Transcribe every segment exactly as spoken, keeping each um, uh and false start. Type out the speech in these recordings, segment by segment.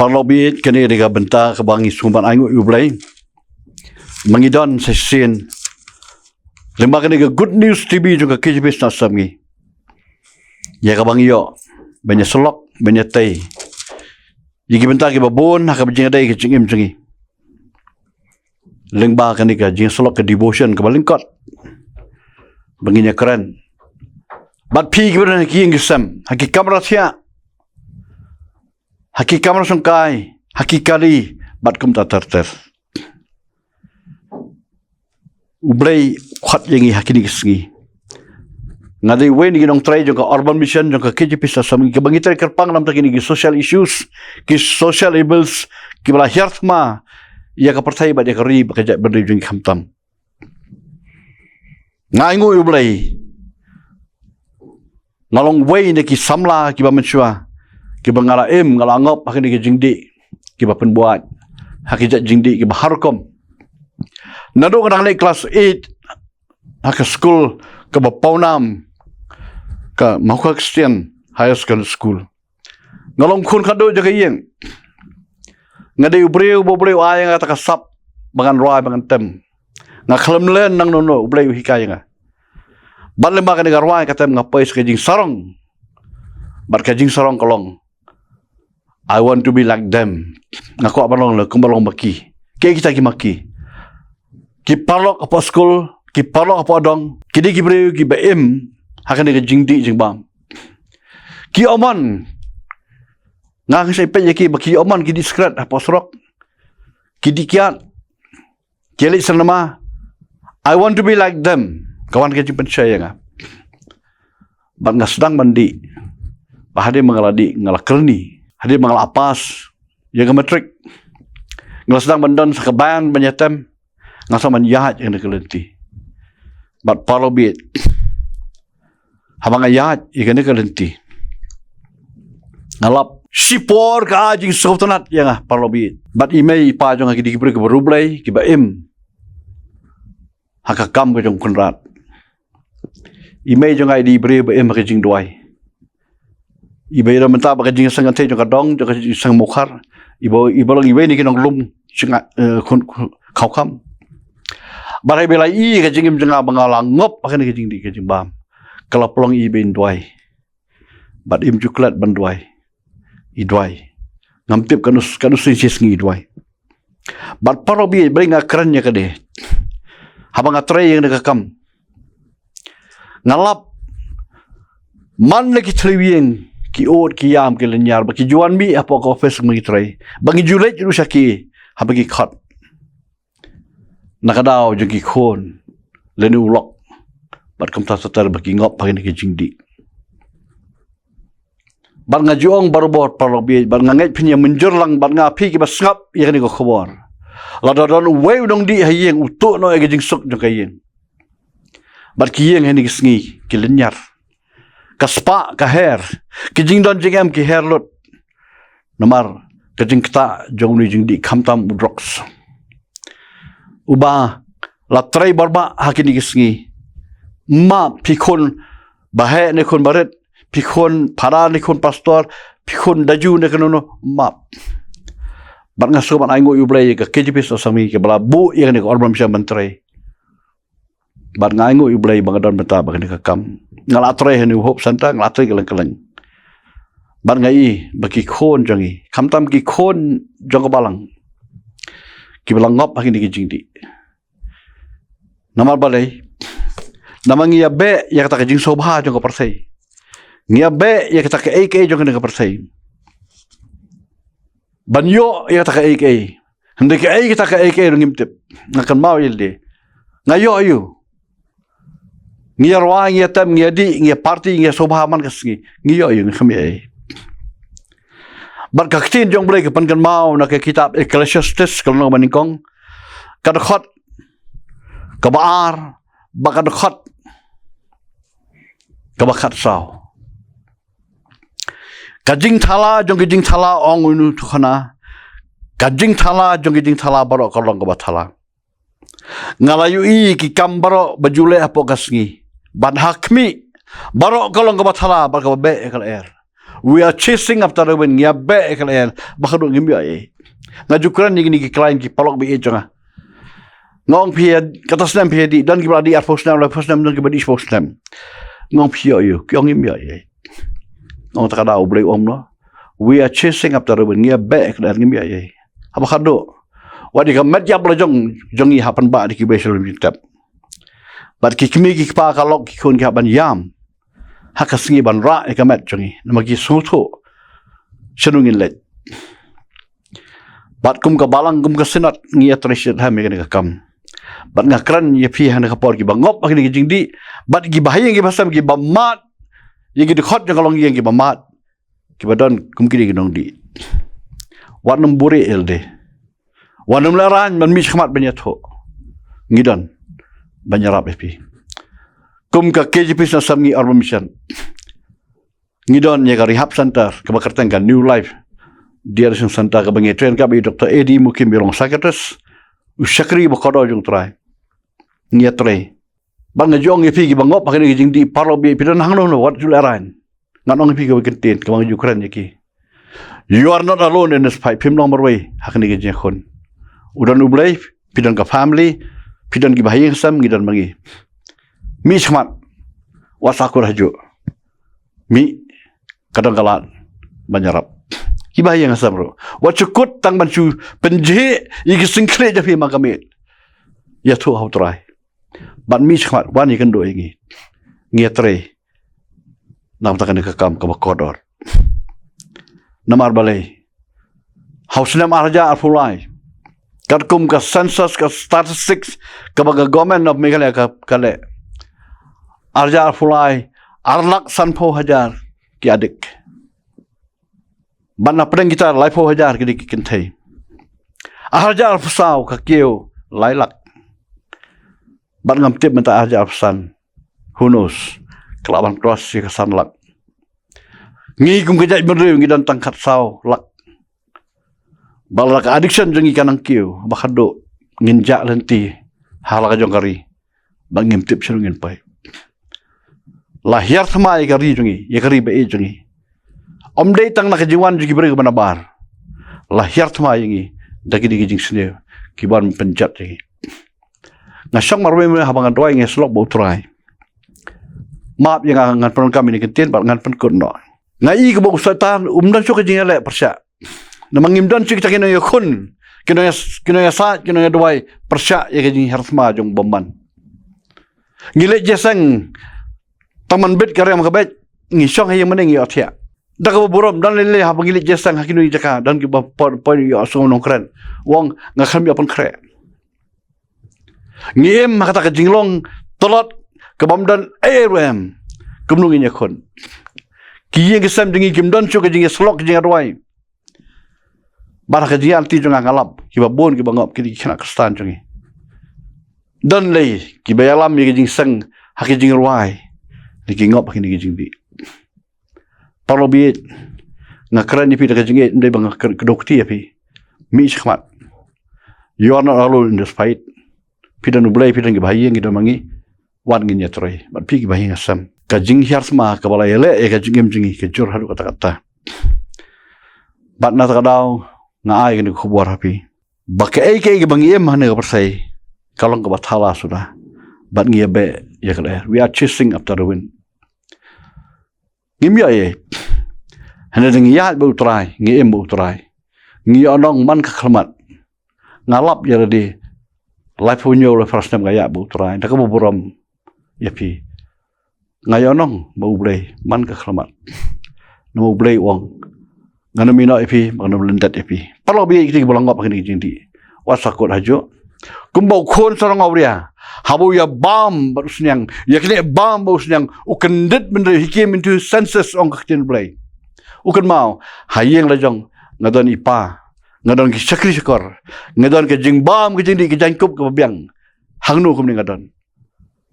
Paralok baieit, kane ka dei ka bynta kaba ngi sngewbha ban ainguh ïa U Blei ba ngi don sa shisien lyngba kane ka Good News T V jong ka K J P Sna Samngi, ïa kaba ngi ïoh ban ïasyllok, ban ïatei ïa ki bynta kiba bun ha kaba jingïadei ka jingim jong ngi. Lyngba kane ka jingïasyllok, ka devotion kaba lyngkot ba ngin ïakren bad phi kiba don ha ki ïing ki sem, ha ki kamra thiah, ha ki kamra shongkai, ha ki kali bad kumta ter ter. U Blei u khot ïa ngi ha kine ki sngi. Nga dei uwei na ki nongtrei jong ka Urban Mission jong ka K J P Sna Samngi, kaba ngi trei kyrpang namar kine ki social issues, ki social evils kiba la hiar thma ïa ka pyrthei bad ïa ka ri bad ka jaitbynriew jong ngi khamtam. Nga ainguh ïa U Blei, nga long uwei na ki samla kiba mynshuwa kiba nga la im, nga la ngop ha kine ki jingdih kiba pynbuaid, ha ki jait jingdih kiba har rukom. Naduh nga dang leit klas eight ha ka skul kaba pawnam, ka Mawkhar Christian Higher Secondary School, nga long khun khatduh jong ka ïing. Nga dei u briew ba U Blei u ai ïa nga kata ka sap ba ngan rwai, ba ngan tem. Nga khlem len nangno, U Blei u hikai ïa nga. Bad lyngba kane ka rwai ka tem nga poi sha ka jingsarong. Bad ka jingsarong ka long, "I want to be like them." Nga kwah ban long lei kumba long ma ki. Kiei kita ki ma ki? Ki paralok hapoh skul, ki paralok hapoh dong, ki dei ki briew kiba im ha kane ka jingdih jingbam. Ki ïoh mon, nga hap sa peit ïa ki ba ki ïoh mon, ki dih sikret hapoh surok, ki dih kiad, ki leit cinema. "I want to be like them." Ka wan ka jingpynshai ïa nga. Bad nga sdang ban dih. Bad hadien ba nga la dih, nga la kren, hadien ba nga la pass ïa ka matric, nga la sdang ban don sa ka band ban ïatem. Nga sdang ban ïaid ïa kane ka lynti. Bad paralok baieit, haba nga ïaid ïa kane ka lynti, nga lap shipor ka jingsngewtynnat ïa nga, paralok baieit. Bad i mei i pa jong nga ki dei ki briew kiba riewblei, kiba im ha ka kam ka jong u Kynrad. I mei jong nga i dei i briew ba im ha ka jingduwai. Iba ïadon bynta bad ka jingseng kynthei jong ka dong, jong ka jingseng Mawkhar. Iba, iba long iwei na ki nonglum jong nga, eh, khun, khun, khawkham. Bad haba i la ïohi ïa ka jingim jong nga ba nga la ngop ha kane ka jingdih ka jingbam, ka la pynlong ïa i ba in duwai. Bad im ju klet ban duwai, i duwai. Ngam tip katno, katno sien shi sngi i duwai. Bad paralok baieit, balei nga kren ïa kane? Haba nga trei ïa kane ka kam, nga lap man la ki thliew ïing ki ud ki ïam ki lynñiar, ba ki ju wan mih hapoh ka office ba ngi trei, ba ngi ju leit ruh sha ki haba ki khot. Na ka daw jong ki khun lane u lok, bad kumta ter ter ba ki ngop ha kine ki jingdih. Bad nga ju ong barabor, paralok baieit, bad nga ngeit phin ïa mynjur lang, bad nga, phi kiba sngap ïa kane ka khubor, lada don uwei u nongdih ha ïing, u tuh noh ïa ka jingsuk jong ka ïing. Bad ki ïing ha kine ki sngi ki lynñiar. Ka spah ka her, ki jingdon jingem ki her lut. Namar ka jingktah jong une u jingdih, khamtam u drugs, uba la trei bor bha ha kine ki sngi. Map, phi khun ba heh ne khun barit, phi khun phadar ne khun pastor, phi khun daju ne khun nono, map. Bad nga sngewbha ban ainguh ïa U Blei ïa ka K J P Sna Samngi kaba la buh ïa kane ka Urban Mission ban trei. Bad nga ainguh ïa U Blei ba nga don bynta bad kane ka kam. Nga la trei ha une u Hope Centre, nga la trei kylleng kylleng. Bad nga i ba ki khun jong ngi, khamtam ki khun jong ka balang, kiba la ngop ha kine ki jingdih. Namar balei? Namar ngi ïa beh ïa kata ka jingsngewbha jong ka pyrthei. Ngi ïa beh ïa kata kaei kaei jong kane ka pyrthei, ban ïoh ïa kata kaei kaei. Hynrei kaei kata kaei kaei ruh ngim tip. Nga kynmaw ïa lade, nga ïoh ïa u. Ngi ïa rwai, ngi ïa tem, ngi ïa dih, ngi ïa party, ngi ïa sngewbha man ka sngi. Ngi ïoh ïa u, ngi kham ïa ei. Bad ka ktien jong U Blei ka pynkynmaw na ka kitab Ecclesiastes, ka lynnong ba nyngkong, ka dkhot kaba ar bad ka dkhot kaba khatsaw. Ka jingthala jong ki jingthala, ong une u thukna, ka jingthala jong ki jingthala baroh ka long kaba thala. Nga la ïohi ki kam baroh ba ju leh hapoh ka sngi, bad ha khmih, baroh ka long kaba thala bad kaba beh ïa ka lyer. We are chasing after the wind. Ngi ïa beh ïa ka lyer, ba khadduh ngim ïoh ei. Nga ju kren ïa kine ki client, ki paralok ba ïeit jong nga. Nga ong phi ïa, kata snem phi ïa dih, don kiba la dih arphew snem, laiphew snem, don kiba dih shiphew snem. Nga ong phi ïoh ei, ki ong ngim ïoh ei. Nga ong ta ka daw U Blei u ong kumno. We are chasing after the wind. Ngi ïa beh ïa ka lyer, ngim ïoh ei. Haba khadduh, wat ïa ka met ïap la jong, jong ngi hap ban bah da kiwei sha lum jingtep. Bad ki kmie ki kpa, ka lok ki khun ki hap ban ïam ha ka sngi ban rah ïa ka met jong ngi, namar ki sngewthuh shano ngin leit. Bad kum ka balang, kum ka synod, ngi ïatrei shitom ïa kane ka kam. Bad nga kren ïa phi ha kane ka por, kiba ngop ha kine ki jingdih, bad kiba ha ïing kiba sem, kiba mad ïa ki dkhot jong ka longïing, kiba mad, kiba don kum kine ki nongdih. Wat nym buhrieh ïalade. Wat nym lehraiñ ban mih shakhmat ban ïathuh. Ngi don ban ïarap ïa phi. Kum ka K J P Synod Sem, ngi Urban Mission, ngi don ïa ka rehab center kaba kyrteng ka New Life De-addictions Center, kaba ngi train ka bad i Doctor A D Mukim, i long psychiatrist, u shakri ba kordor jong U Trai. Ngi ïatrei. Bad nga ju ong ïa phi kiba ngop ha kine ki jingdih, paralok ba ïeit, phi don hangno hangno, wat ju lehraiñ. Ngan ong ïa phi kawei ka ktien kaba nga ju kren ïa ki. You are not alone in this fight. Phim long marwei ha kane ka jingïakhun. U don U Blei, phi don ka family, phi don kiba ha ïing ha sem, ngi don ma ngi. Mih shakhmat. Wat sahkut hajuh. Mih, ka don ka lad ban ïarap. Kiba ha ïing ha sem ruh, wat shu kut tang ban shu pynjhieh ïa ki syngkhlieh jong phi ma ka miet. Ïathuh ha U Trai. Bad mih shakhmat, wan ïakynduh ïa ngi. Ngi ïatrei na ka bynta kane ka kam kaba kordor. Namar balei? Ha u snem ar hajar arphew lai, katkum ka census, ka statistics kaba ka Government of Meghalaya ka, ka leh, ar hajar arphew lai, ar lak sanphew hajar ki addict. Bad na pdeng kita, laiphew hajar ki dei ki kynthei. Ar hajar arphew saw ka kiew lai lak. Bad ngam tip mynta ar hajar arphew san, who knows, ka lah ban cross ïa ka san lak. Ngi kum ka jaitbynriew ngi don tang khatsaw lak. Bad lada ka addiction jong ngi ka nang kiew, ba khadduh ngin jah lynti ha la ka jong ka ri, ba ngim tip shano ngin poi. La hiar thma ïa ka ri jong ngi, ïa ka ri ba ïeit jong ngi. Ym dei tang na ka jingwan jong ki briew kiba nabar. La hiar thma ïa ngi da kine ki jingsniew kiban pynjot ïa ngi. Nga shong marwei marwei haba nga duwai, nga ïasyllok bad U Trai. Map ïa nga, ngan pyndonkam ïa kine ki ktien bad ngan pynkut noh. Nga i kumba u Soitan um don shuh ka jingïaleh pyrshah. Namar ngim don shuh kita ki nongïakhun, ki nongïa, ki nongïasaid, ki nongïaduwai pyrshah ïa ka jinghiar thma jong u bymman. Ngi leit jingïaseng, tang ban bit ka riam ka beit, ngi shong ha ïing mane, ngi ïohthiah. Da kaba burom, don lei lei haba ngi leit jingïaseng ha kino ki jaka, don kiba poi, poi ïohsngew nongkren, u ong nga khlem ïoh pynkhreh. Ngi im ha kata ka jinglong tlot kaba ym don ei ei ruh em. Kumno ngin ïakhun? Ki ïing ki sem jong ngi kim don shuh ka jingïasyllok, ka jingïaduwai. Bad ha ka jingïaid lynti jong nga, nga lap kiba bun kiba ngop, ki dei ki khynnah Khristan jong ngi. Don lei kiba ïalam ïa ka jingseng ha ka jingrwai, ne ki ngop ha kine ki jingdih. Paralok ba ïeit, nga kren ïa phi da ka jingïeit, ym dei ba nga kren kdew kti ïa phi. Mih shakhmat. You are not alone in this fight. Phi don U Blei, phi don kiba ha ïing, ngi don ma ngi. Wan ngin ïatrei bad phi kiba ha ïing ha sem. Ka jinghiar thma kaba la ïaleh ïa ka jingim jong ngi ka jur haduh katta katta. Bad na kata ka daw nga ai kane ka khubor ha phi, ba kaei kaei kaba ngi im ha kane ka pyrthei ka long kaba thala suda. Bad ngi ïa beh ïa ka lyer. We are chasing after the wind. Ngim ïoh ei. Hynrei ngi ïaid bad U Trai, ngi im bad U Trai, ngi ïoh nong man ka khyllipmat. Nga lap ïa lade, laiphew hynñiew, laiphew phra snem nga ïaid bad U Trai, da kaba burom ïa phi. Nga ïoh nong bad U Blei man ka khyllipmat. Namar U Blei u ong, ngan ym ïehnoh ïa phi, ngan ym lyndet ïa phi. Paralok ba ïeit, kita kiba la ngop ha kine ki jingdih, wat sahkut hajuh. Kumba u khun sarong awria, haba u ïa bam bad u sniang, u ïa knieh bam bad u sniang, u kyndit bynriew, he came into his senses, ong ka ktien U Blei. U kynmaw, ha ïing la jong nga don i pa, nga don ki shakri shakor, nga don ka jingbam ka jingdih, ka jaiñkup kaba biang. Hangno kumne nga don?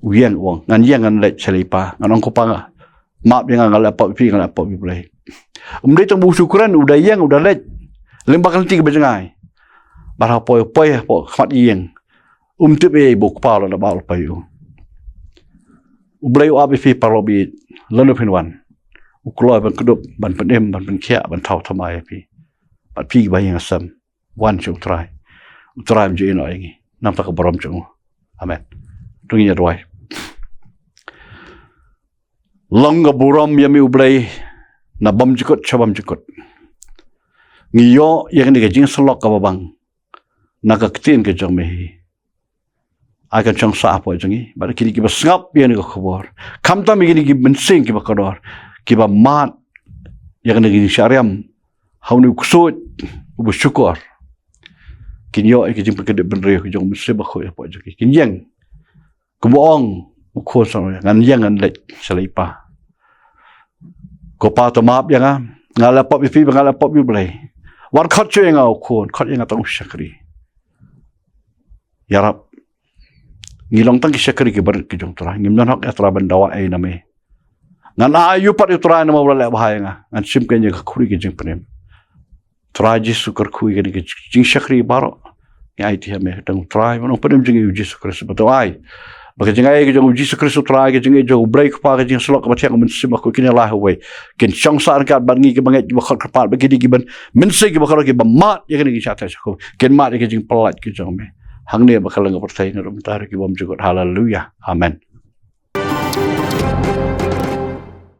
U ïeng, u ong, ngan ïeng, ngan leit sha la i pa, ngan ong, ko pa, nga map ïa nga, nga la pop ïa phi, nga la pop ïa U Blei. Ym dei tang ba u shu kren, u da ïeng, u da leit lyngba ka lynti kaba jngai. Bad haba poi, poi hapoh khmat ïing, um tip ei ei ba u kpa u la da bah lypa ïa u. U Blei u ap ïa phi paralok ba ïeit, lano phin wan. u kloi ban kdup, ban pynim, ban pynkhiah, ban thaw thymmai ïa phi. Bad phi kiba ïeng ha sem, wan sha U Trai. U Trai un ju ïehnoh ïa ngi namar ka burom jong u. Amen. To ngin ïa duwai. Long ka burom ïa me U Blei, na bymjukut sha bymjukut. Ngi ïoh ïa kane ka jingïasyllok kaba bang na ka ktien ka jong me hi. Ai kan shong sah hapoh jong ngi bad kine kiba sngap ïa kane ka khubor, khamtam ïa kine ki mynsiem kiba kordor, kiba mad ïa kane ka jingshah riam ha une u ksuid uba shukor. Kin ïoh ïa ka jingpynkhuid bynriew ka jong U Mynsiem Bakhuid hapoh jong ki. Kin ïeng kumba ong u khun samla, ngan ïeng ngan leit sha la i pa. Ko Pa, to map ïa nga, nga la pop ïa phi bad nga la pop ïa U Blei. Wat khot shuh ïa nga u khun, khot ïa nga tang u shakri. Ïarap ngi long tang ki shakri kiba rit ki jong U Trai. Ngim don hok ïa U Trai ban dawa ei na me. Ngan ai ïa u pat ïa U Trai namar u la leh bha ïa nga. Ngan shim kane ka khuri ka jingpynim. Trai Jisu, kyrkhu ïa kane ka jingshakri baroh. Ngi aiti ha me tang U Trai, ba u Nongpynim jong ngi U Jisu Khrist, ba to ai ba ka jingai ka jong U Jisu Khrist U Trai, ka jingai jong U Blei Kpa, ka jingïasyllok kaba thiang, U Mynsiem Bakhuid kin ïaleh ha uwei. Kin shong sah ryngkat bad ngi kiba ngeit kiba khot kyrpad, bad kine kiba mynsiem kiba khot kiba mad ïa kane ka jingshah thiah shah khum, kin mad ïa ka jingpyllait ka jong me. Hangne bad kylleng ka pyrthei, na ruh mynta ruh ki bymjukut. Haleluia. Amen.